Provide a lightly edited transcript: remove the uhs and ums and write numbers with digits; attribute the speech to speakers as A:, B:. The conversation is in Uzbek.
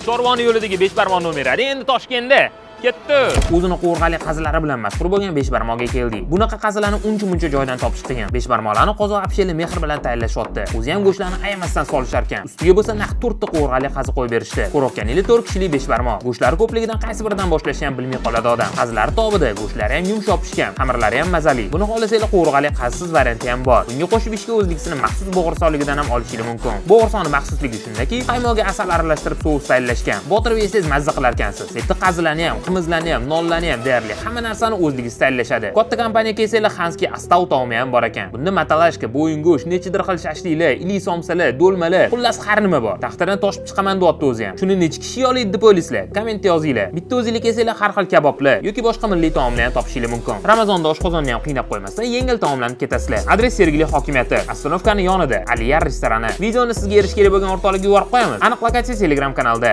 A: Chorvon yo'lidagi beshbarmoq nomer 1 endi Toshkentda. Ketdi. O'zini qo'rg'ali qazilari bilan mashhur bo'lgan beshbarmoqga keldik. Bunaqa qazilarni uncha-muncha joydan topish qiyin. Beshbarmoqlarni qozoq apsheli mehr bilan tayyorlashyapti. O'zi ham go'shtlarni ayamasdan solishar ekan. Ustiga bo'lsa naq to'rtta qo'rg'ali qazi qo'yib berishdi. Ko'rayotganingiz 4 kishilik beshbarmoq. Go'shtlari ko'pligidan qaysi biridan boshlashni ham bilmay qoladi odam. Qazilari tobida, go'shtlari ham yumshoq pishgan, xamirlari ham mazali. Buni xohlasanglar, qo'rg'ali qazisiz varianti ham bor. Bunga qo'shib ishga o'zlikisini maxsus bo'g'irsonligidan ham olishingiz mumkin. Bo'g'irsoni maxsusligi shundaki, qaymoqga asal aralashtirib sous tayyorlashgan. Botirib yesangiz, mazza qilar ekansiz. Bitta qazilarni ham, qimizlarni ham, nonlarni ham, deyarli hamma narsani o'zligi tayyorlashadi. Katta kompaniya kelsanglar, Xanskiy Astau taomi ham bor ekan. Bunda matalashka, bo'yin go'sht, nechidir xil shashliklar, iliq somsalar, do'lmalar, xullas, har nima bor. Taqdirdan toshib chiqaman deyapti o'zi ham. Shuni necha kishi oladi deb o'ylaysizlar? Kommentda yozinglar. Bitta o'zinglar kelsanglar, har xil kaboblar yoki boshqa milliy taomlar ham topishinglar mumkin. Ramazonda oshqozonni ham qiynab qo'ymasdan, yengil taomlanib ketasizlar. Adres: Sergeli hokimiyati, остановка ni yonida, Aliyar restorani. Videoni sizga erish kerak bo'lgan o'rtoqlarga yuborib qo'yamiz. Aniq lokatsiya Telegram kanalda.